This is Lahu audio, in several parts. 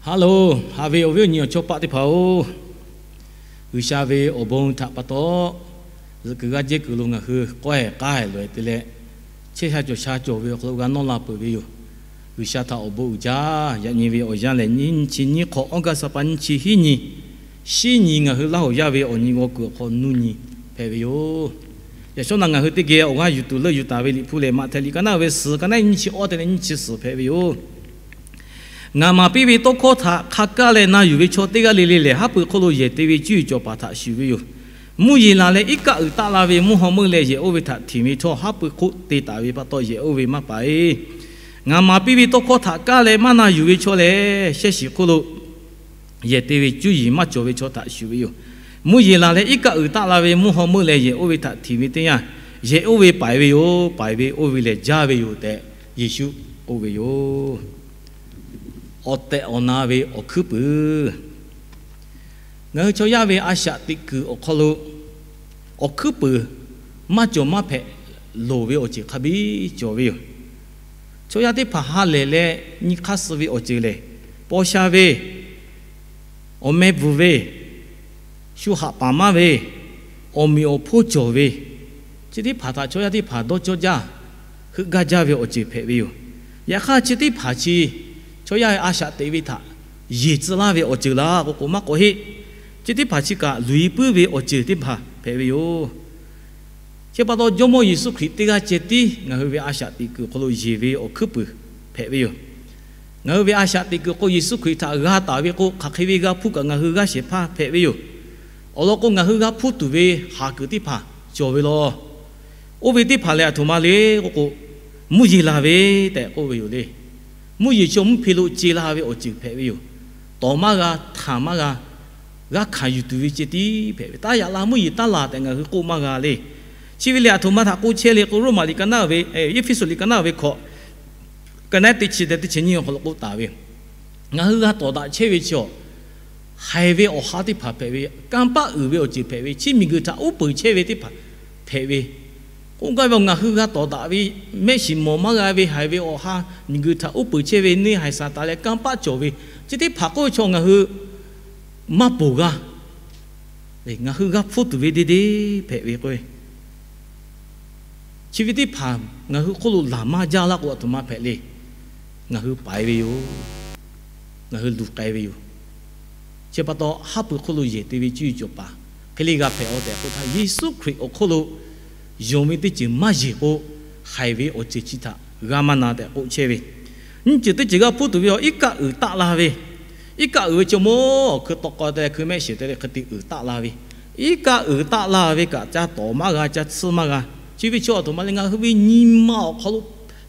Hello, haꞈ ve awˬ viˉ awˬ nyi awˬ chawˇ paˆ teˇ hpaˍ-oˬ, G'uiˬsha ve awˬ bon htaꞈ pa taw, zuhꞈ kuiˬ g'aˇ jehˇ kuiˬ lo ngaˬ hui k'awehˬ k'aˇ leh te leh, chehˇ sha cawˬ sha cawˬ ve awˬ hk'aw lo g'a nawˇ la peuˬ ve yoˬ. G'uiˬsha htaꞈ awˬ bon uiˍ jaˇ. Yaꞈ nyi ve awˬ yanˇ lehˬ, nyiˇ nyi chi nyiˇ hk'awꞈ, August ha pa nyiˇ chi hiˉ nyi, shinˉ nyi ngaˬ hui Laˇ hoˍ yaˇ ve awˬ nyi g'aw kuiˬ awˬ hk'aw nuˇ nyi hpehꞈ ve yoˬ. Yaꞈ shawˉ naꞈ ngaˬ hui teˇ geh awˬ g'aˇ yuˬ tuˬ leuˆ yuˬ taˍ ve Liꞈ hpu lehˬ, Maꞈhtehˍ liꞈ ka naˆ ve suhˍ, ka naˆ nyiˇ chi awˇ te leh nyiˇ chi suhˍ hpehꞈ ve yoˬ. Ngaˬ maˍ piˇ ve tawˇ hkawˇ htaꞈ hk'a kaˇ leh na yuˬ ve chaw teˇ g'aˇ le le lehˬ, haˉ pui hk'oˆ lo yehˬ te ve cuˇ yiˍ cawˬ paˍ htaꞈ shuˍ ve yoˬ. Mvuhˇ yeˬ laˬ leh iˉ kaˆ uiˍ taˆ la ve mvuhˇ haw meuˆ leh yehˬ oˇ ve htaꞈ hteꞈ ve htawˇ, haˉ pui hk'oˆ te taˍ ve pa taw, yehˬ oˇ ve maˇ paˍ-eˬ. Ngaˬ maˍ piˇ ve tawˇ hkawˇ htaꞈ kaˇ leh maˇ na yuˬ ve chaw lehˬ, shehˇ shiˍ hk'oˆ lo yehˬ te ve cuˇ yiˍ maˇ cawˬ ve chaw htaꞈ shuˍ ve yoˬ. Mvuhˇ yeˬ laˬ leh iˉ kaˆ uiˍ taˆ la ve mvuhˇ haw meuˆ leh yehˬ oˇ ve htaꞈ hteꞈ ve teˇ yanˇ, yehˬ oˇ ve paiˍ ve yoˬ, paiˍ ve oˇ ve lehˬ jaˇ ve yoˬ tehꞈ Yeˍsuˆ k'oˆ ve yoˬ. Awˬ tehˬ awˬ na ve awˬ hkuiˉ puiˍ. Ngaˬ hui chaw yaˇ ve a shaꞈ teꞈ kuiˬ awˬ hk'aw lo awˬ hkuiˉ puiˍ maˇ cawˬ maˇ hpehꞈ loˍ ve awˬ ceuˬ hk'a biˇ cawˬ ve yoˬ. Chaw yaˇ teˇ hpaˍ ha lehˬ leh nyi hk'aˇ suh ve awˬ ceuˬ lehˬ, paw sha ve, awˬ meh bvuhˬ ve, shu haꞈ paˍ maˇ ve, awˬ meꞈ awˬ hponˇ cawˬ ve, chi teˇ hpaˍ htaꞈ chaw yaˇ teˇ hpaˍ dawˇ cawˇ jaˇ, heuˆ gaˇ jaˇ ve awˬ ceuˬ hpehꞈ ve yoˬ. Yaꞈ hk'aˇ, chi teˇ hpaˍ chi chaw yaˇ ve a shaꞈ teꞈ ve htaꞈ yeˬ tcuh laˇ ve awˬ ceuˬ laˇ k'oˆ k'o maˇ k'oˆ heˆ. Chi teˇ hpaˍ chi kaꞈ luˬ-e puiˉ ve awˬ ceuˬ teˇ hpaˍ hpehꞈ ve yoˬ. Chi pa taw, Jawˇmawˇ Yeˍsuˆ Hkriꞈ teˇ g'aˇ ceh tiˉ ngaˬ hui ve a shaꞈ teꞈ kuiˬ awˬ hk'aw lo yeˬ ve awˬ hkuiˉ puiˍ hpehꞈ ve yoˬ. Ngaˬ hui ve a shaꞈ teꞈ kuiˬ k'o, Yeˍsuˆ Hkriꞈ htaꞈ g'a taˍ ve k'o, hk'aˬ hk'e ve g'a hpuˇ kaꞈ ngaˬ hui g'aˇ shehˍ hpaˇ hpehꞈ ve yoˬ. Awˬ lawn k'o, ngaˬ hui g'a hpuˇ tuˬ ve haˍ kuiˬ teˇ hpaˍ cawˬ ve law. Oˇ ve teˇ hpaˍ lehˬ, aˬ htoꞈ ma le k'oˆ k'o, mvuhˇ yeˬ laˬ ve tehꞈ k'oˆ ve yoˬ le. Mvuhˇ yeˬ chaw mvuhˇ hpe lo ce la ve awˬ ceuˬ hpehꞈ ve yoˬ. Tawˍ maˇ g'a, htanˬ maˇ g'a, g'a hkanˍ yuˬ tuˬ ve ceh tiˉ hpehꞈ ve. Taˇ yaꞈ la mvuhˇ yeˬ taˇ laˬ tehꞈ ngaˬ hui k'oˆ maˇ g'a le. Chi ve lehˬ, aˬ htoꞈ ma htaꞈ k'oˆ chehˇ le k'o, Roˉmaꞈ liꞈ ka naˆ ve, Eˇfeˇsuꞈ liꞈ ka naˆ ve hkawꞈ, ka naˆ teˇ chi tehꞈ teˇ chi nyiˇ awˬ hk'aw lo k'oˆ taˍ ve, ngaˬ hui g'a tawˍ daꞈ chehˇ ve chi awˬ, haiˬ ve awˬ ha teˇ hpaˍ hpehꞈ ve, kanˇ paˆ uiˍ ve awˬ ceuˬ hpehꞈ ve, chi miˬguiˬ htaꞈ uˉ peunˍ chehˇ ve teˇ hpaˍ hpehꞈ ve, k'oˆ gaˇ ve, ngaˬ hui g'a tawˍ daꞈ ve, mehˆ shiˍ mawˬ maˇ g'a ve haiˬ ve awˬ ha, miˬguiˬ htaꞈ uˉ peunˍ chehˇ ve neˇ haiˬ Saˍtanˍ leh kanˇ paˆ cawˬ ve, chi teˇ hpaˍ k'oˆ ve chaw ngaˬ hui maˇ ponˬ g'a. Ngaˬ hui g'a hpuˇ tuˬ ve deˇ deˇ hpehꞈ ve k'o, chi ve teˇ hpaˍ ngaˬ hui hk'oˆ lo laˬ maˇ jaˇ laˇ k'o, aˬ htoꞈ ma hpehꞈ le. Ngaˬ hui paiˍ ve yoˬ. Ngaˬ hui luˬ k'ai ve yoˬ. Chi pa taw, haˉ pui hk'oˆ lo yehˬ te ve cuˇ yiˍ cawˬ paˍ hk'e le g'a hpehꞈ-aw tehꞈ k'oˆ htaˇ, Yeˍsuˆ Hkriꞈ awˬ hk'oˆ lo yonˍ ve teˇ ceuˬ maˇ yeˬ k'o, haiˬ ve awˬ ceuˬ chi htaꞈ g'a maˇ na tehꞈ k'oˆ chehˇ ve. Nyiˇ ceuˬ teˇ ceuˬ g'a hpuˇ tuˬ ve awˬ, iˉ kaˆ uiˍ taˆ la ve, iˉ kaˆ uiˍ ve chaw mawˇ awˬ hkui tawˆ k'aw te leh hkui mehˆ shiˍ te leh hkui te uiˍ taˆ la ve, iˉ kaˆ uiˍ taˆ la ve kaꞈ ca tawˍ maˇ g'a, ca tsuhˇ maˇ g'a. Chi ve chaw aˬ htoꞈ ma le, ngaˬ hui ve nyi ma awˬ hk'aw lo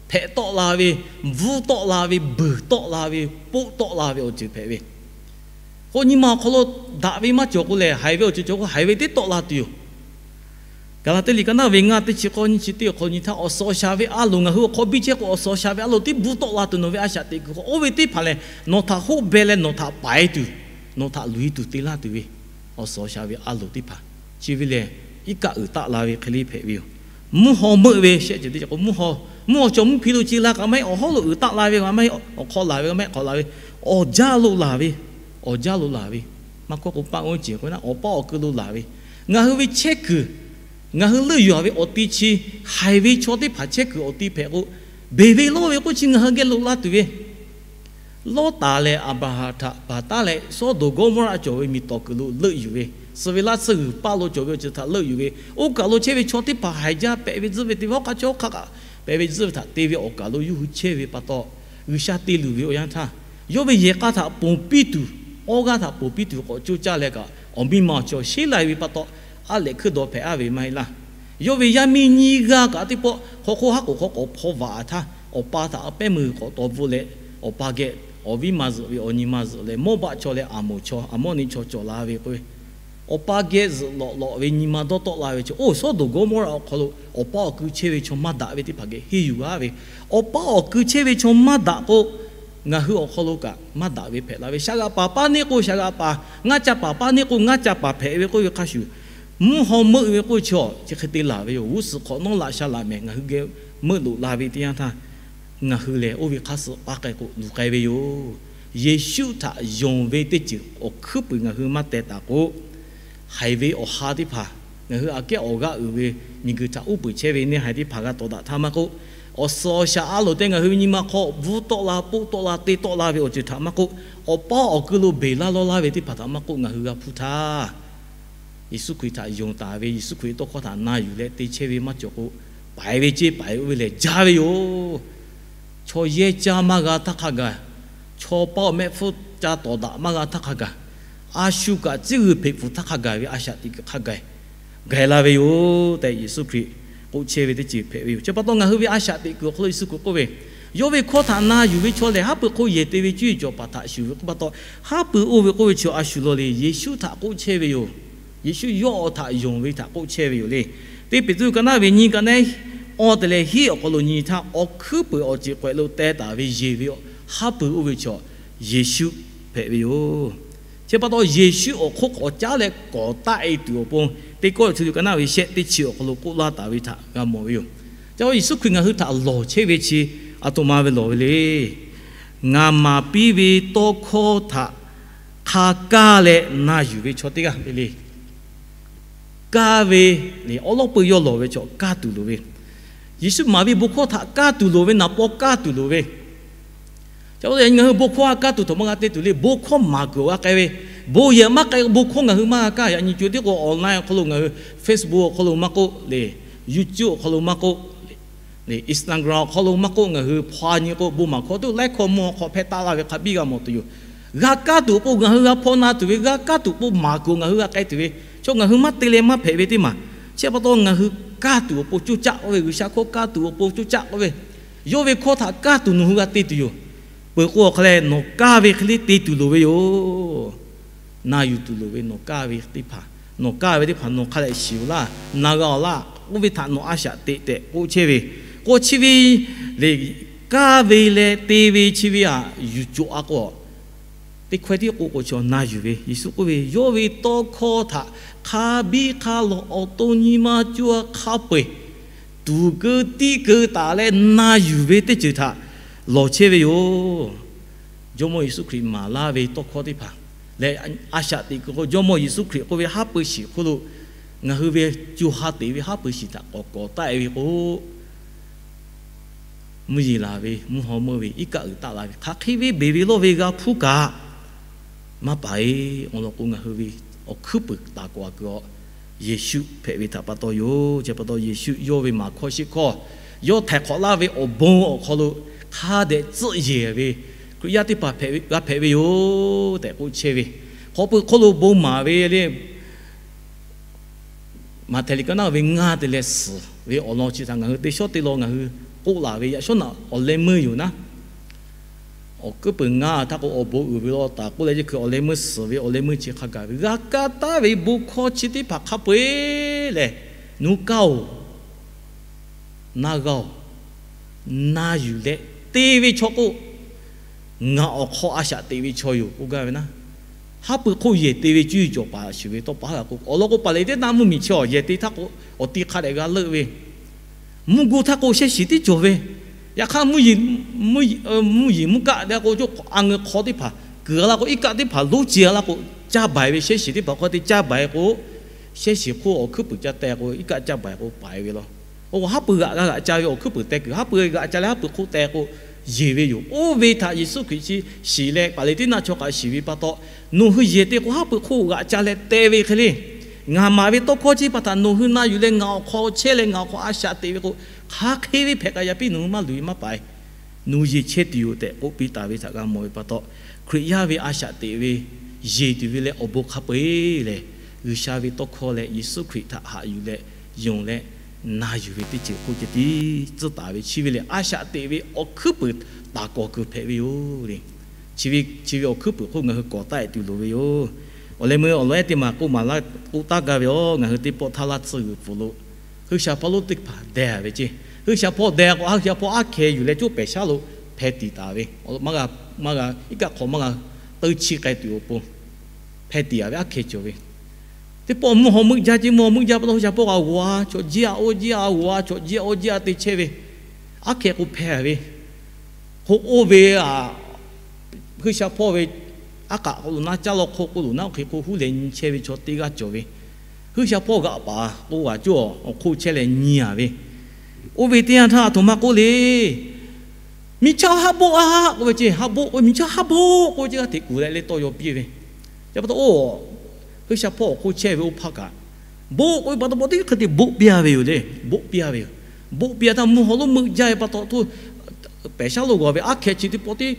hpehꞈ tawˆ la ve, bvuhˇ tawˆ la ve, buiˬ tawˆ la ve, poˆ tawˆ la ve awˬ ceuˬ hpehꞈ ve. K'o nyi ma awˬ hk'aw lo daꞈ ve maˇ cawˬ k'o lehˬ, haiˬ ve awˬ ceuˬ cawˬ k'o, haiˬ ve teˇ tawˆ la tuˬ yoˬ. Gaˍlaˍtiˆ liꞈ ka naˆ ve ngaˇ teˇ chi k'awˇ nyiˇ chi teˇ awˬ hk'aw lo nyi htaˇ, awˬ suhˍ awˬ shaˍ ve a loˍ ngaˬ hui awˬ hk'aw biˇ chehˇ k'o, awˬ suhˍ awˬ shaˍ ve a loˍ teˇ bvuhˇ tawˆ la tuˬ nawˬ ve a shaꞈ teꞈ kuiˬ k'o, oˇ ve teˇ hpaˍ lehˬ, nawˬ htaꞈ hoˆ beh leh nawˬ htaꞈ paiˍ tuˬ, nawˬ htaꞈ luˬ-e tuˬ te laˇ tuˬ ve awˬ suhˍ awˬ shaˍ ve a loˍ teˇ hpaˍ, chi ve lehˬ, iˉ kaˆ uiˍ taˆ la ve hk'e le hpehꞈ ve yoˬ. Mvuhˇ haw meuˆ ve shehˆ ceuˬ teˇ ceuˬ k'o, mvuhˇ haw, mvuhˇ haw chaw mvuhˇ hpe lo ce la kaꞈ maˇ heˆ, awˬ hawˉ lo uiˍ taˆ la ve kaꞈ maˇ heˆ, awˬ hk'aw laˬ ve kaꞈ maˇ heˆ, hk'aw laˬ ve, awˬ jaˇ lo laˬ ve, awˬ jaˇ lo laˬ ve, maˇ kawˆ k'o paˆ oˇ ceuˬ k'o na, awˬ paˇ awˬ keu lo laˬ ve, ngaˬ hui ve chehˇ kuiˬ, ngaˬ hui leuˆ yuˬ-a ve awˬ ti chi, haiˬ ve chaw teˇ hpaˍ chehˇ kuiˬ awˬ ti hpehꞈ k'o, beˬ ve lawˇ ve k'oˆ chi ngaˬ hui geh loꞈ la tuˬ ve, Lawˇtaˍ leh Aˍbraˍhanˍ htaꞈ baˬ taˉ leh, Sawˉdonˍ Gawˇmawˇraˆ cawˬ ve miˬ tawˍ kuiˬ lo leuˆ yuˬ ve, suhˍ ve laˇ tsuhˇ g'uiˬ paˇ lo cawˬ ve awˬ ceuˬ htaꞈ leuˆ yuˬ ve, oˇ kaˬ lo chehˇ ve chaw teˇ hpaˍ haiˬ jaˇ pehꞈ ve tzuhˆ ve teˇ hpaˍ hk'a chawˇ hk'a kaꞈ pehꞈ ve tzuhˆ ve htaꞈ te ve awˬ kaˬ lo yawˇ hui chehˇ ve pa taw, G'uiˬsha te luˬ ve awˬ yanˇ htaˇ, yawˇ ve yehˬ k'a htaꞈ ponˬ piˇ tuˬ, awˇ g'aˇ htaꞈ ponˬ piˇ tuˬ k'awꞈ coˇ caˇ leh kaꞈ, awˬ miˇ ma awˬ chaw sheˉ lai ve pa taw, aˉ lehꞈ hkuiˇ dawˬ hpehꞈ aˉ ve maˇ heˆ laˇ. Yawˇ ve yaˇ miˇ nyiˇ g'aˇ kaꞈ teˇ pawˆ hk'aw hk'oˆ haˉ k'oˍ hk'aw k'awꞈ hpaw vaꞈ htaˇ, awˬ pa htaꞈ awˬ pehˉ meuˇ k'awꞈ taw bvuhꞈ leh, awˬ pa geh awˬ viˉ ma zuhꞈ ve awˬ nyi ma zuhꞈ leh, Mawˇbaˆ chaw leh Aˍmoˍ chaw, Aˍmawˇniˆ chaw cawˬ la ve k'o, awˬ pa geh zuhꞈ lawꞈ lawꞈ ve nyi ma dawˇ tawˆ la ve chaw, oˇ Sawˉdonˍ Gawˇmawˇraˆ awˬ hk'aw lo awˬ paˇ awˬ keu chehˇ ve chaw maˇ daꞈ ve teˇ hpaˍ geh henˇ yuˬ g'aˇ ve, awˬ paˇ awˬ keu chehˇ ve chaw maˇ daꞈ k'o, ngaˬ hui awˬ hk'aw lo kaꞈ maˇ daꞈ ve hpehꞈ la ve. Shaˍ g'aꞈ paˍ paˇ neˆ k'o shaˍ g'aꞈ paˍ, ngaˇ ca paˍ paˇ neˆ k'o ngaˇ ca paˍ hpehꞈ ve k'oˆ ve hk'a shuˍ, mvuhˇ haw meuˆ ve k'oˆ ve chaw chi hk'e te laˬ ve yoˬ. G'uˇ suhˍ hk'awꞈ nawˉ laꞈ sha laꞈ mehˍ ngaˬ hui geh meuˆ loꞈ la ve teˇ yanˇ htaˇ, ngaˬ hui lehˬ oˇ ve hk'aˇ suh paˇ k'ai k'o luˬ k'ai ve yoˬ. Yeˍsuˆ htaꞈ yonˍ ve teˇ ceuˬ awˬ hkuiˉ puiˍ ngaˬ hui maˇ teh taˍ k'o, haiˬ ve awˬ ha teˇ hpaˍ, ngaˬ hui aꞈ kehˉ awˬ g'aˇ uiˍ ve miˬguiˬ htaꞈ uˉ peunˍ chehˇ ve neˇ haiˬ teˇ hpaˍ g'a tawˍ daꞈ htaˇ maˇ k'oˆ, awˬ suhˍ awˬ shaˍ a loˍ te ngaˬ hui ve nyi ma hk'aw bvuhˇ tawˆ la, poˆ tawˆ la, te tawˆ la ve awˬ ceuˬ htaꞈ maˇ k'oˆ, awˬ paˇ awˬ kui lo beˬ laˇ lawˇ laˇ ve teˇ hpaˍ htaꞈ maˇ k'oˆ, ngaˬ hui g'a hpuˇ htaˇ, Yeˍsuˆ Hkriꞈ htaꞈ yonˍ taˍ ve, Yeˍsuˆ Hkriꞈ tawˇ hkawˇ htaꞈ na yuˬ leh te chehˇ ve maˇ cawˬ k'o, paiˍ ve ceˇ paiˍ oˇ ve lehˬ jaˇ ve yoˬ. Chaw yehˇ caˇ maˇ g'a htaˇ hk'a gaˬ, chaw paˇ awˬ mehˆ hpfuhˇ ca tawˍ daꞈ maˇ g'a htaˇ hk'a gaˬ, a shu kaꞈ tcuhˉ g'uiˬ hpeꞈ pfuhˍ htaˇ hk'a gaˬ ve a shaꞈ teꞈ kuiˬ hk'a gaˬ gaiˬ la ve yoˬ tehꞈ Yeˍsuˆ Hkriꞈ k'oˆ chehˇ ve teˇ ceuˬ hpehꞈ ve yoˬ. Chi pa taw ngaˬ hui ve a shaꞈ teꞈ kuiˬ awˬ hk'aw lo Yeˍsuˆ Hkriꞈ k'oˆ ve, yawˇ ve hkawˇ htaꞈ na yuˬ ve chaw lehˬ, haˉ pui hk'oˆ yehˬ te ve cuˇ yiˍ cawˬ paˍ htaꞈ shuˍ ve k'oˆ pa taw, haˉ pui oˇ ve k'oˆ ve chi a shu law le. Yeˍsuˆ htaꞈ k'oˆ chehˇ ve yoˬ. Yeˍsuˆ yawˇ awˬ htaꞈ yonˍ ve htaꞈ k'oˆ chehˇ ve yoˬ le. Teˇ Peˍtruˆ ka naˉ ve nyiˇ ka naˉ awˇ te leh hiˉ awˬ hk'aw lo nyi htaˇ, awˬ hkuiˉ puiˍ awˬ ceˬ k'awehꞈ lo teh taˍ ve yeˬ ve, haˉ pui oˇ ve chaw Yeˍsuˆ hpehꞈ ve yoˬ. Chi pa taw Yeˍsuˆ awˬ hk'oˆ k'awꞈ caˉ leh kawˍ taˆ e tuˬ awˬ pon, Teˇ Kawˇrenˍhtuˆ ka naˉ ve shehˆ teˇ chi awˬ hk'aw lo k'oˆ laˇ taˍ ve htaꞈ g'a mawˬ ve yoˬ. Chi Yeˍsuˆ Hkriꞈ ngaˬ hui htaꞈ lawˬ chehˇ ve chi a htoꞈ ma ve lawˬ ve le. Ngaˬ maˍ piˇ ve tawˇ hkawˇ htaꞈ hk'a kaˇ leh na yuˬ ve chaw teˇ g'aˇ ve le. Kaˇ ve, awˉ lawˉ peuˬ yawˇ lawˬ ve chaw kaˇ tuˬ loˍ ve, Yeˍsuˆ maˍ ve bon hkawˇ htaꞈ kaˇ tuˬ loˍ ve, naˍ paw kaˇ tuˬ loˍ ve. Ngaˬ hui bon hkawˇ a kaˇ tuˬ htaꞈ maˇ g'a te tuˬ le. Bon hkawˇ maˍ kuiˬ awˬ g'a k'ai ve, bon yehˬ maˇ k'ai bon hkawˇ ngaˬ hui maˇ g'a kaˇ. Yaꞈ nyi co tiˉ k'o online awˬ hk'aw lo ngaˬ hui Facebook awˬ hk'aw lo maˇ k'oˆ le, YouTube awˬ hk'aw lo maˇ k'oˆ, Instagram awˬ hk'aw lo maˇ k'oˆ, ngaˬ hui hpaw nyi k'o bon maˍ hkawˇ tuˬ laiˉ hkawˇ mvuhˇ hk'aw hpehˇ taˆ laˇ ve hk'a biˇ g'a mawˬ tuˬ yoˬ. G'a kaˇ tuˬ k'o ngaˬ hui g'a hpaw na tuˬ ve, g'a kaˇ tuˬ k'o maˍ kuiˬ ngaˬ hui g'a k'ai tuˬ ve, chaw ngaˬ hui maˇ te leh maˇ hpehꞈ ve teˇ maˬ. Chi pa taw ngaˬ hui kaˇ tuˬ awˬ pon coˇ caˆ k'oˆ ve, G'uiˬsha hkawˇ kaˇ tuˬ awˬ pon coˇ caˆ k'oˆ ve, yawˇ ve hkawˇ htaꞈ kaˇ tuˬ nawˬ hui g'a te tuˬ yoˬ. Peuˬ k'o awˬ hk'a leh nawˬ kaˇ ve hk'e le te tuˬ loˍ ve yoˬ. Na yuˬ tuˬ loˍ ve, nawˬ kaˇ ve teˇ hpaˍ, nawˬ kaˇ ve teˇ hpaˍ nawˬ hk'a leh shiˍ-oˬ laˇ, na g'a-oˬ laˇ. Oˇ ve htaꞈ nawˬ a shaꞈ teꞈ tehꞈ k'oˆ chehˇ ve, k'o chi ve le, kaˇ ve leh te ve chi ve aꞈ yuˬ cawˬ a k'o, teˇ hkawehˇ tiˉ k'oˆ k'o chaw na yuˬ ve, Yeˍsuˆ k'oˆ ve, yawˇ ve tawˇ hkawˇ htaꞈ hk'a biˇ hk'a lawˬ awˬ to nyi ma co a hk'a peu-eˬ tuˍ keu tiˇ keu taˍ leh na yuˬ ve teˇ ceuˬ htaꞈ lawˬ chehˇ ve yoˬ. Jawˇmawˇ Yeˍsuˆ Hkriꞈ maˍ laˇ ve tawˇ hkawˇ teˇ hpaˍ leh a shaꞈ teꞈ kuiˬ k'o, Jawˇmawˇ Yeˍsuˆ Hkriꞈ k'oˆ ve haˉ pui shiˍ hk'oˆ lo ngaˬ hui ve co ha teꞈ ve haˉ pui shiˍ htaꞈ k'awꞈ kawˍ taˆ e ve k'o, mvuhˇ yeˬ laˬ ve, mvuhˇ haw meuˇ ve, iˉ kaˆ uiˍ taˆ la ve, hk'aˬ hk'e ve beˬ ve lawˇ ve g'a hpuˇ kaꞈ maˇ paˍ-eˬ. Awˬ lawn k'o, ngaˬ hui ve awˬ hkuiˉ puiˍ taˍ kawꞈ a kuiˬ a, Yeˍsuˆ hpehꞈ ve htaꞈ pa taw yoˬ. Chi pa taw Yeˍsuˆ yawˇ ve maˍ hkawˇ sheˆ hkawˇ, yawˇ htaiˍ hk'awꞈ laˇ ve awˬ bon awˬ hk'aw lo hk'a dehꞈ tcuhˆ yehˬ ve Hkriꞈ yaˇ teˇ hpaˍ g'a hpehꞈ ve yoˬ tehꞈ k'oˆ chehˇ ve, hk'aw pui hk'oˆ lo bon maˍ ve le. Maꞈhtehˍ liꞈ ka naˉ ve ngaˇ te leh suhˍ ve awˬ lawn chi htaꞈ ngaˬ hui teˇ shawˉ te law ngaˬ hui k'oˆ laˬ ve, yaꞈ shawˉ naꞈ awˬ leh meuˇ yoˬ naˉ. Awˬ kuiˉ peuˬ ngaˇ htaˇ k'o, awˬ bon uiˍ ve law taˍ k'oˆ leh, chi hkui awˬ leh meuˇ suhˍ ve awˬ leh meuˇ chi hk'a gaˬ ve, g'a kaˇ taˉ ve bon hkawˇ chi teˇ hpaˍ hk'a peu-eˬ lehˬ, nuˇ kaˇ-oˬ, na g'a-oˬ, na yuˬ leh te ve chaw k'o, ngaˬ awˬ hk'aw a shaꞈ teꞈ ve chaw yoˬ k'oˆ gaˇ ve naˉ. Haˉ pui hk'oˆ yehˬ te ve cuˇ yiˍ cawˬ paˍ shuˍ ve tawˇ pa htaꞈ k'o, awˬ lawn k'o, Paˍleˍtiˉnaˆ mvuhˇmiˬ chi awˬ yehˬ te htaˇ k'o, awˬ ti hk'a dehꞈ g'a leuˆ ve, mvuhˇ gu htaˇ k'o shehˇ shiˍ tiˉ cawˬ ve. Yaꞈ hk'aˇ, mvuhˇ yeˬ mvuhˇ kaˆ te k'o, a ngeu hk'aw teˇ hpaˍ kuiˬ a laˇ k'o, iˉ kaˆ teˇ hpaˍ lonˉ ce a laˇ k'o, caˇ baiˬ ve, shehˇ shiˍ teˇ hpaˍ hk'aw te caˇ baiˬ k'o, shehˇ shiˍ hk'oˆ awˬ hkuiˉ puiˍ ca teh k'o, iˉ kaˆ caˇ baiˬ k'o paiˍ ve law. Oˇ, haˉ pui g'aꞈ g'a g'aꞈ ca ve awˬ hkuiˉ puiˍ teh kuiˬ, haˉ pui g'aꞈ ca leh haˉ pui hk'oˆ teh k'o, yeˬ ve yoˬ. Oˇ ve htaꞈ Yeˍsuˆ Hkriꞈ chi shiˍ leh, Paˍleˍtiˉnaˆ chaw kaꞈ shiˍ ve pa taw, nawˬ hui yehˬ te k'o, haˉ pui hk'oˆ g'aꞈ ca leh teh ve hk'e le. Ngaˬ maˍ ve tawˇ hkawˇ chi pa htaꞈ nawˬ hui na yuˬ leh ngaˬ awˬ hk'aw chehˇ leh ngaˬ awˬ hk'aw a shaꞈ teꞈ ve k'o, hk'aˬ hk'e ve hpehꞈ k'ai yaꞈ piˇ nawˬ hui maˇ luˬ ve maˇ paˍ-eˬ. Nawˬ hui yeˬ chehˇ tuˬ yoˬ tehꞈ k'oˆ piˇ taˍ ve htaꞈ g'a mawˬ ve pa taw, Hkriꞈ yaˇ ve a shaꞈ teꞈ ve yeˬ tuˬ ve leh awˬ bon hk'a peu-eˬ lehˬ, G'uiˬsha ve tawˇ hkawˇ leh Yeˍsuˆ Hkriꞈ htaꞈ haꞈ yuˬ leh yonˍ leh na yuˬ ve teˇ ceuˬ k'oˆ ceh tiˉ tcuhˉ taˍ ve chi ve lehˬ, a shaꞈ teꞈ ve awˬ hkuiˉ puiˍ taˍ kawꞈ kuiˬ hpehꞈ ve yoˬ le. Chi ve, chi ve awˬ hkuiˉ puiˍ hk'oˆ ngaˬ hui kawˍ taˆ-e tuˬ loˍ ve yoˬ. Awˬ leh meuˇ awˬ lawn ehˉ teˇ maˬ k'oˆ maˍ laˇ k'oˆ taˍ gaˇ ve, aˬ, ngaˬ hui teˇ pawˆ htaˇ laˇ tsuhˇ g'uiˬ pfuhˍ lo, G'uiˬsha hpawˇ lonˉ teˇ hpaˍ deh ve ceˇ. G'uiˬsha hpawˇ deh k'o, G'uiˬsha hpawˇ aˉ hkeh yuˬ leh coˇ pehˍ shaˉ lo hpeh tiˍ taˍ ve, maˇ g'a, maˇ g'a, iˉ kaˆ hk'aw maˇ g'a teu chi k'ai tuˬ awˬ pon hpeh tiˍ a ve aˉ hkeh cawˬ ve. Teˇ pawˆ mvuhˇ haw meuˆ jaˇ ceˇ, mvuhˇ haw meuˆ jaˇ pa taw G'uiˬsha hpawˇ g'a g'aw a, chaw jiˇ a oˇ jiˇ a g'aw a, chaw jiˇ a oˇ jiˇ a te chehˇ ve, aˉ hkeh k'o hpeh ve, k'o oˇ ve a G'uiˬsha hpawˇ ve aˉ k'aꞈ k'o lo naˉ, caˇ lawˇ hk'oˆ k'o lo naˉ, oˇ hk'e k'o huˉ leh nyi chehˇ ve chaw teˇ g'aˇ cawˬ ve. G'uiˬsha hpawˇ g'aꞈ paˍ k'o g'a cawˇ awˬ hk'oˆ chehˇ leh nyi a ve. Oˇ ve teˇ yanˇ htaˇ aˬ htoꞈ ma k'oˆ le, miˬ chaˇ haˉ boˆ a k'oˆ ve ce, haˉ boˆ k'oˆ ve, miˬ chaˇ haˉ boˆ k'oˆ ve ce, g'aˇ hteꞈ kuˬ leh leh tawˇ yaw piˇ ve. Chi pa taw, oˇ G'uiˬsha hpawˇ awˬ hk'oˆ chehˇ ve oˇ hpaˇ kaꞈ, boˆ k'oˆ ve pa taw, paw teˇ hk'e te boˆ piˇ a ve yoˬ le. Boˆ piˇ a ve yoˬ. Boˆ piˇ a htaˇ mvuhˇ haw lonˉ meuˆ jaˇ ve pa taw, htoˇ pehˬ shaˉ lo g'awˬ ve aˉ hkeh chi teˇ paw teˇ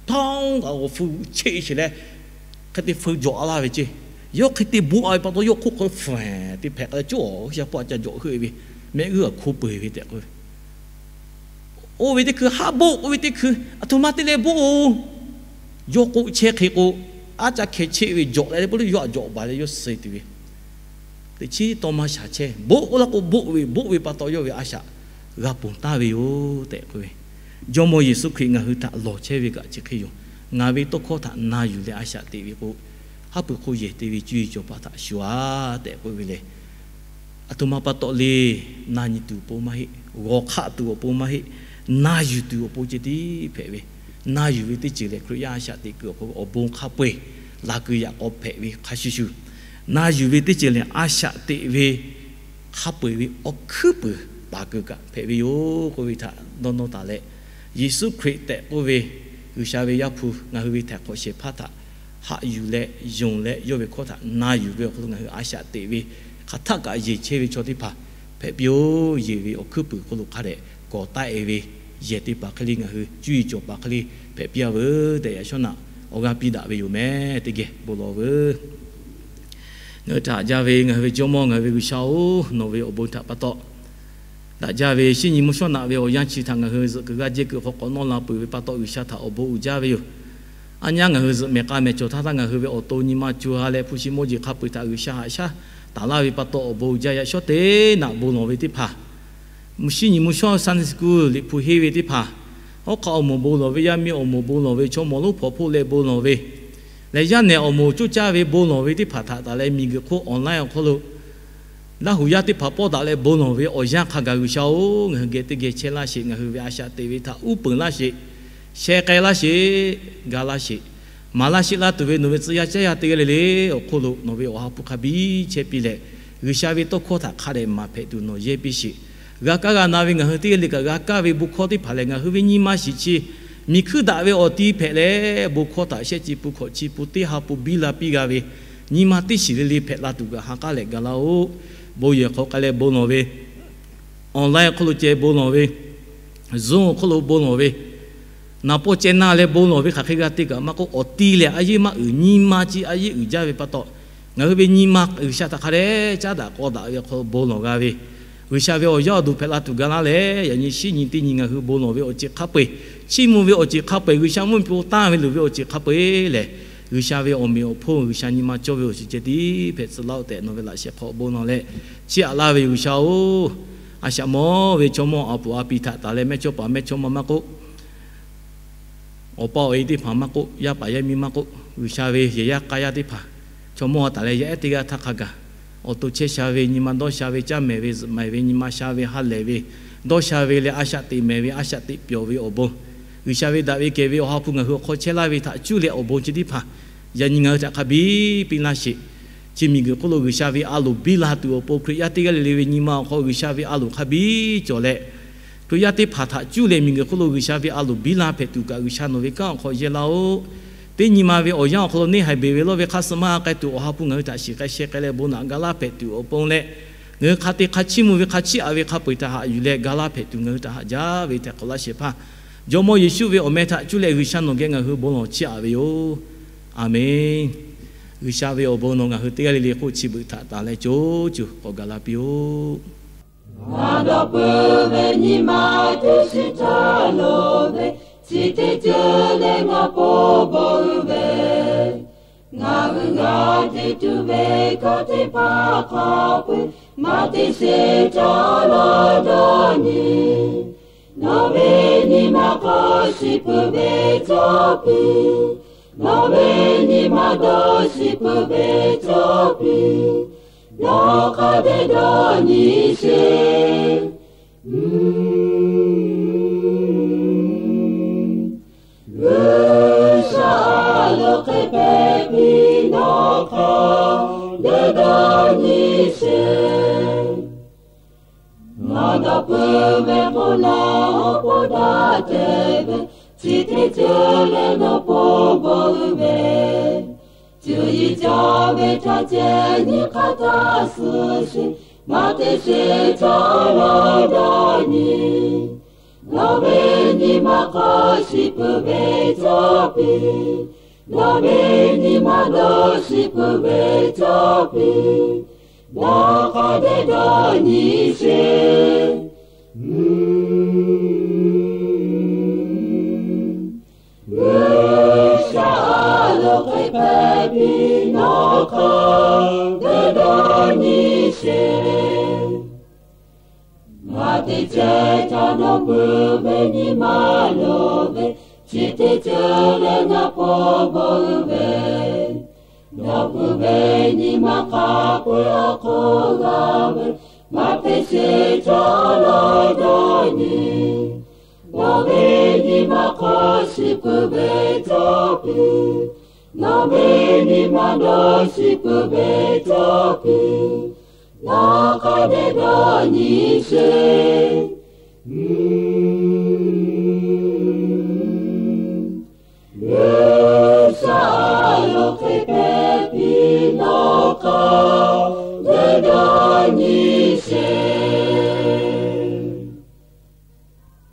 htaˇ g'a g'awˬ feu cheˆ sheˍ leh, hk'e te feu jawꞈ a laˇ ve ce. Yawˇ hk'e te boˆ a ve pa taw, yawˇ hk'oˆ hk'aw fuˍ te hpehꞈ k'ai leh, cawˇ G'uiˬsha hpawˇ a ca jawꞈ heuˆ ve, mehˆ g'uˇ a hko peuˬ ve tehꞈ k'oˆ ve. Oˇ ve teˇ hkui haˉ boˆ k'oˆ ve teˇ hkui, aˬ htoꞈ ma te leh boˆ oˬ. Yawˇ k'oˆ chehˇ hk'e k'o, aˉ caˇ hkeh cheˆ ve jawꞈ leh le, pa taw yawˇ a jawꞈ baˬ leh yawˇ suh tuˬ ve. Teꞈ chiˉ tawˇ maˇ shaˍ chehˇ, boˆ k'oˆ laˇ k'o boˆ ve, boˆ ve pa taw yawˇ ve a shaꞈ g'a ponˬ taˍ ve yoˬ tehꞈ k'oˆ ve. Jawˇmawˇ Yeˍsuˆ Hkriꞈ ngaˬ hui htaꞈ lawˬ chehˇ ve kaꞈ chi hk'e yoˬ. Ngaˬ ve tawˇ hkawˇ htaꞈ na yuˬ leh a shaꞈ teꞈ ve k'o, haˉ pui hk'oˆ yehˬ te ve cuˇ yiˍ cawˬ paˍ htaꞈ shuˍ a tehꞈ k'oˆ ve lehˬ, aˬ htoꞈ ma pa taw le, na nyi tuˬ awˬ pon maˇ heˆ, g'awˬ hk'aˆ tuˬ awˬ pon maˇ heˆ, na yuˬ tuˬ awˬ pon ceh tiˉ hpehꞈ ve. Na yuˬ ve teˇ ceuˬ lehˬ, Hkriꞈ yaˇ a shaꞈ teꞈ kuiˬ awˬ hk'aw lo awˬ bon hk'a peu-eˬ la kuiˬ yaꞈ k'aw hpehꞈ ve hk'a shuˍ shuˍ, na yuˬ ve teˇ ceuˬ lehˬ, a shaꞈ teꞈ ve hk'a peu-eˬ ve awˬ hkuiˉ puiˍ taˍ kuiˬ kaꞈ hpehꞈ ve yoˬ k'oˆ ve htaꞈ dawˇ nawˇ taˍ leh, Yeˍsuˆ Hkriꞈ tehꞈ k'oˆ ve G'uiˬsha ve Yaˇ hpu ngaˬ hui ve htaiˍ hk'awꞈ shehˍ hpaˇ htaꞈ haꞈ yuˬ leh, yonˍ leh, yawˇ ve hkawˇ htaꞈ na yuˬ ve awˬ hk'aw lo ngaˬ hui a shaꞈ teꞈ ve hk'aˬ htaˆ kaꞈ yeˬ chehˇ ve chaw teˇ hpaˍ hpehꞈ piˇ-oˬ. Yeˬ ve awˬ hkuiˉ puiˍ hk'aw lo hk'a dehꞈ kawˬ taˆ-e ve yehˬ teˇ hpaˍ hk'e le, ngaˬ hui cuˇ yiˍ cawˬ paˍ hk'e le hpehꞈ piˇ-a veuˬ tehꞈ, yaꞈ shawˉ naꞈ awˬ g'aˇ piˇ daꞈ ve yoˬ meh. Teˇ geh bon lawˬ veuˬ. Ngaˬ hui htaꞈ haꞈ jaˇ ve ngaˬ hui ve Jawˇmawˇ, ngaˬ hui ve G'uiˬsha-oˬ, nawˬ ve awˬ bon htaꞈ pa taw, daꞈ jaˇ ve shinˉ nyi mvuhˇ shawˉ naꞈ ve awˬ yanˇ chi htaꞈ ngaˬ hui zuhꞈ kuiˬ g'aˇ jehˇ kuiˬ hk'aw k'awꞈ nawˇ la peuˬ ve pa taw, G'uiˬsha htaꞈ awˬ bon uiˍ jaˇ ve yoˬ. Aˉ nyaˇ ngaˬ hui zuhꞈ mehˍ k'a mehˍ cawˬ htaˇ htaˇ, ngaˬ hui ve awˬ to nyi ma co ha leh hpu shi mawˇ jeˬ hk'a peu-eˬ htaꞈ G'uiˬsha haꞈ shaˉ taˍ laˇ ve pa taw, awˬ bon uiˍ jaˇ. Yaꞈ shawˉ teˇ naꞈ bon lawˬ ve teˇ hpaˍ, shinˉ nyi mvuhˇ shawˉ Sunday school liꞈ hpu henˇ ve teˇ hpaˍ, hawˉ hk'aˆ awˬ moˍ bon lawˬ ve, yaˇ miˇ awˬ moˍ bon lawˬ ve, chaw mawˬ lonˉ hpawnˬ hpoˆ leh bon lawˬ ve, leh yaˇ nehˬ awˬ moˍ coˇ caˇ ve bon lawˬ ve teˇ hpaˍ htaꞈ taˍ leh, miˬguiˬ hk'oˆ online awˬ hk'aw lo Laˇ huˍ yaˇ teˇ hpaˍ pawˆ daꞈ leh bon lawˬ ve awˬ yanˇ hk'a gaˬ G'uiˬsha-oˬ, ngaˬ hui geh teˇ geh chehˇ laˇ sheˍ. Ngaˬ hui ve a shaꞈ teꞈ ve htaꞈ uˉ peunˍ laˇ sheˍ. Sheh k'ai laˇ sheˍ. Ga laˇ sheˍ. Maˍ laˇ sheˍ laˇ tuˬ ve nawˬ ve tcuh yaˇ caˇ yaˇ teˇ g'aˇ le le awˬ hk'oˆ lo nawˬ ve awˬ ha hpu hk'a biˇ chehˇ piˇ leh, G'uiˬsha ve tawˇ hkawˇ htaꞈ hk'a dehꞈ maˍ hpehꞈ tuˬ nawˬ yehˇ piˇ sheˍ. G'a kaˇ g'a na ve ngaˬ hui teˇ g'aˇ le kaꞈ g'a kaˇ ve bon hkawˇ teˇ hpaˍ lehˬ, ngaˬ hui ve nyi ma shiˍ chi miˬ hkuiˇ daꞈ ve awˬ ti hpehꞈ leh, bon hkawˇ htaꞈ shehˆ ci pun hkawꞈ chi pun teˇ ha pun biˇ la piˇ g'a ve, nyi ma teˇ shiˍ le le hpehꞈ la tuˬ kaꞈ ha k'aˉ leh ga laˇ-oˆ. Bon yehˬ hk'aw k'ai leh bon lawˬ ve, online hk'oˆ lo ceh bon lawˬ ve, Zoom awˬ hk'oˆ lo bon lawˬ ve, naˍ paw ceh na leh bon lawˬ ve hk'aˬ hk'e g'a te kaꞈ maˇ k'oˆ, awˬ ti lehˬ a yeˇ maˇ uiˍ, nyi ma chi a yeˇ uiˍ jaˇ ve pa taw, ngaˬ hui ve nyi ma G'uiˬsha htaꞈ hk'a dehꞈ caˉ daꞈ k'aw daꞈ ve awˬ hk'aw lo bon lawˬ g'a ve, G'uiˬsha ve awˬ yaˇ awˬ duˬ hpehꞈ la tuˬ ga laˇ leh, yaꞈ nyi shinˉ nyi teˇ nyi ngaˬ hui bon lawˬ ve awˬ ceuˬ hk'a peu-eˬ, chiˇ mvuh ve awˬ ceuˬ hk'a peu-eˬ, G'uiˬsha mvuhˇmiˬ hpu tanˇ ve luˬ ve awˬ ceuˬ hk'a peu-eˬ lehˬ, G'uiˬsha ve awˬ meꞈ awˬ hponˇ, G'uiˬsha nyi ma cawˇ ve awˬ ceuˬ ceh tiˉ hpehꞈ tcuh laˇ-oˆ tehꞈ nawˬ ve laꞈ shehˍ hk'aw bon lawˬ leh chiˇ aꞈ laˇ ve G'uiˬsha-oˬ, a shaꞈ mawˇ ve chaw mawˇ a puˍ a pi htaꞈ taˍ leh mehˇchawˇpaˍ mehˇchawˇma maˇ k'oˆ, awˬ pa awˬ e teˇ hpaˍ maˇ k'oˆ, yaˇ paˍ yaˇ miˇ maˇ k'oˆ, G'uiˬsha ve yehˬ yaˇ k'aˇ yaˇ teˇ hpaˍ, chaw mawˇ a taˍ leh yaˇ ehˉ teˇ g'aˇ htaˇ hk'a gaˬ, awˬ to chehˇ sha ve, nyi ma dawˇ sha ve, caˇ mehˍ ve, zuhꞈ mehˍ ve, nyi ma sha ve, ha lehˬ ve, dawˇ sha ve leh a shaꞈ teꞈ mehˍ ve, a shaꞈ teꞈ pyawˬ ve awˬ bon, G'uiˬsha ve daꞈ ve kehˬ ve awˬ ha hpu ngaˬ hui awˬ hk'aw chehˇ laˇ ve htaꞈ cuˇ leh awˬ bon chi teˇ hpaˍ yaꞈ nyi ngaˬ hui htaꞈ hk'a biˇ piˇ laˇ sheˍ. Chi miˬguiˬ hk'oˆ lo G'uiˬsha ve a loˍ biˇ la tuˬ awˬ pon Hkriꞈ yaˇ teˇ g'aˇ le le ve nyi ma awˬ hk'aw G'uiˬsha ve a loˍ hk'a biˇ cawˬ leh, Hkriꞈ yaˇ teˇ hpaˍ htaꞈ cuˇ leh miˬguiˬ hk'oˆ lo G'uiˬsha ve a loˍ biˇ la hpehꞈ tuˬ kaꞈ G'uiˬsha nawˬ ve kanˉ awˬ hk'aw yehˇ laˇ-oˆ. Teˇ nyi ma ve awˬ yanˇ awˬ hk'aw lo neˇ haiˬ beˬ ve lawˇ ve hk'aˇ suh maˇ k'ai tuˬ, awˬ ha hpu ngaˬ hui htaꞈ shiˍ k'ai sheh k'ai leh bon naꞈ ga laˇ hpehꞈ tuˬ awˬ pon leh, ngaˬ hui hk'a te hk'a chiˇ mvuh ve hk'a chiˇ aꞈ ve hk'a peu-eˬ htaꞈ haꞈ yuˬ leh ga laˇ hpehꞈ tuˬ ngaˬ hui htaꞈ haꞈ jaˇ ve tehꞈ k'awꞈ laˇ shehˍ hpaˇ, Jawˇmawˇ Yeˍsuˆ ve awˬ meh htaꞈ cuˇ leh G'uiˬsha nawˬ geh ngaˬ hui bon lawˬ chiˇ aꞈ ve yoˬ. Aˬmenˍ. G'uiˬsha ve awˬ bon nawˬ ngaˬ hui teˇ g'aˇ le le hk'oˆ chi beuꞈ htaꞈ taˍ leh co cuˬ k'awꞈ gaˬ la piˇ-oˆ. Ngaˬ dawˇ peuˬ ve nyi ma teˇ shiˍ htaˇ lo ve, chi teˇ ceuˬ leh ngaˬ po bawˬ uiˍ ve, ngaˬ hui g'a te tuˬ ve kanˉ teˇ hpaˍ hk'a peu-eˬ maˇ te sheˍ htaˇ lawˇ dawˇ nyi. Nawˬ ve nyi ma hk'aw shiˍ peuˬ ve cawˇ piˇ, nawˬ ve nyi ma dawˇ shiˍ peuˬ ve cawˇ piˇ, nawˬ hk'a dehꞈ dawˇ nyi sheˍ. G'uiˬsha nyi sheˍ. Nawˬ dawˇ peuˬ ve k'o, nawˬ awˬ po daꞈ te ve, chi teˇ ceuˬ leh nawˬ po bawˬ uiˍ ve, cuˇ yiˍ cawˬ ve chaw ceh nyi hk'aˇ htaˇ suh sheˍ. Maˇ te sheˍ chaw lawˬ dawˇ nyi. Nawˬ ve nyi ma hk'aw shiˍ peuˬ ve cawˇ piˇ, nawˬ ve nyi ma dawˇ shiˍ peuˬ ve cawˇ piˇ, nawˬ hk'a dehꞈ dawˇ nyi sheˍ. G'uiˬsha a loˍ hk'e hpehꞈ piˇ, nawˬ hk'a dehꞈ dawˇ nyi sheˍ. Maˇ te ceh chaw nawˬ peuˬ ve nyi ma loˍ ve, chi teˇ ceuˬ leh nawˬ po bawˬ uiˍ ve, nawˬ peuˬ ve nyi ma hk'a peu-eˬ awˬ hk'oˆ g'a ve, maˇ te sheˍ chaw lawˬ dawˇ nyi. Nawˬ ve nyi ma hk'aw shiˍ peuˬ ve cawˇ piˇ, nawˬ ve nyi ma dawˇ shiˍ peuˬ ve cawˇ piˇ, nawˬ hk'a dehꞈ dawˇ nyi sheˍ.